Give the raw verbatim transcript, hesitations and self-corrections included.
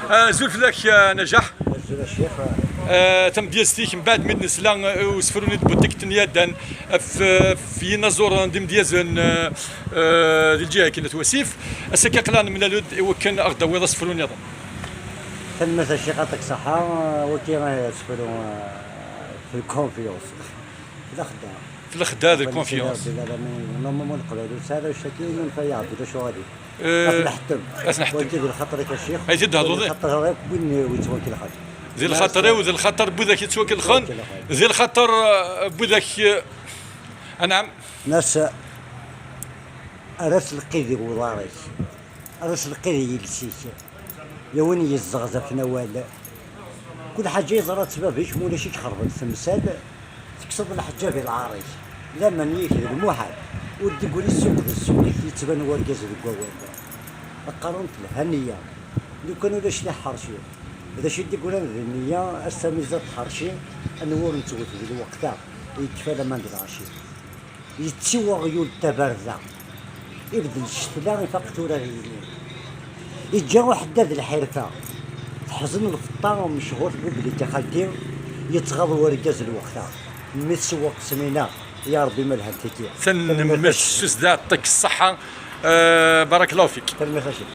Azul fell-ak, a Najaḥ. Azul a Ccix. Tamedyazt-ik, mbeɛd mi d-nesla i usefru-nni d Butik n Yaddan ɣef yinaẓuren d imedyazen di lǧiha-agi n At Wasif, ass-agi aql-aɣ nemlal-d i wakken ad ɣ-d-tawiḍ asefru nniḍen. Tanemmirt a Ccix, yeɛṭik ṣṣeḥḥa. Wagi asefru d lkunfyans. D lexdeɛ. D lexdeɛ d lkunfyans. Normalement Leqbayel ur tesɛi ara ccaki, ma nfa yeɛbed acu ɣadi. Ad t-neḥtem. Ad t-neḥtem. Wagi d lxaṭer-ik a Ccix. Ay t-id-thedduḍ. D lxaṭer-ik win yettwakelxen. D lxaṭer-iw, d lxaṭer n widak yettwakelxen, d lxaṭer n widak, anɛam. Nas, ar as lqid i uḍar-ik, ar as lqid i yiles-ik. Ya win yezzeɣzafen awal. Kul ḥaǧa yeẓra-tt bab-ik, ma ulac i ixerben temsal, tekkseḍ leḥǧab i lɛar-ik. Laman yik d lmuḥal, ur d-iggri ssuq d ssuq-ik, yettban urgaz deg wawal. Qqaren-t lhaniya. Lukan ulac tiḥerci, d acu i d-iggran d nniya, ass-a mi ẓẓad tḥerci, anwa ur nettwet di lweqt-a, yekfa laman d lɛecci. Yetti weɣyul d tabarda, ibdel ccetla, ifaq tura ad yili. Iǧǧa uḥeddad lḥirfa, teḥzen lfeṭṭa, mechuṛ tbublit a xalti, yettɣaḍ urgaz lweqt-a. Mmi tsewweq ssnina, ya Ṛebbi ma lhant tiki. Tanemmirt s usdaɛ, yeɛṭik ṣṣeḥḥa. Barakallahu fik. Tanemmirt a Ccix.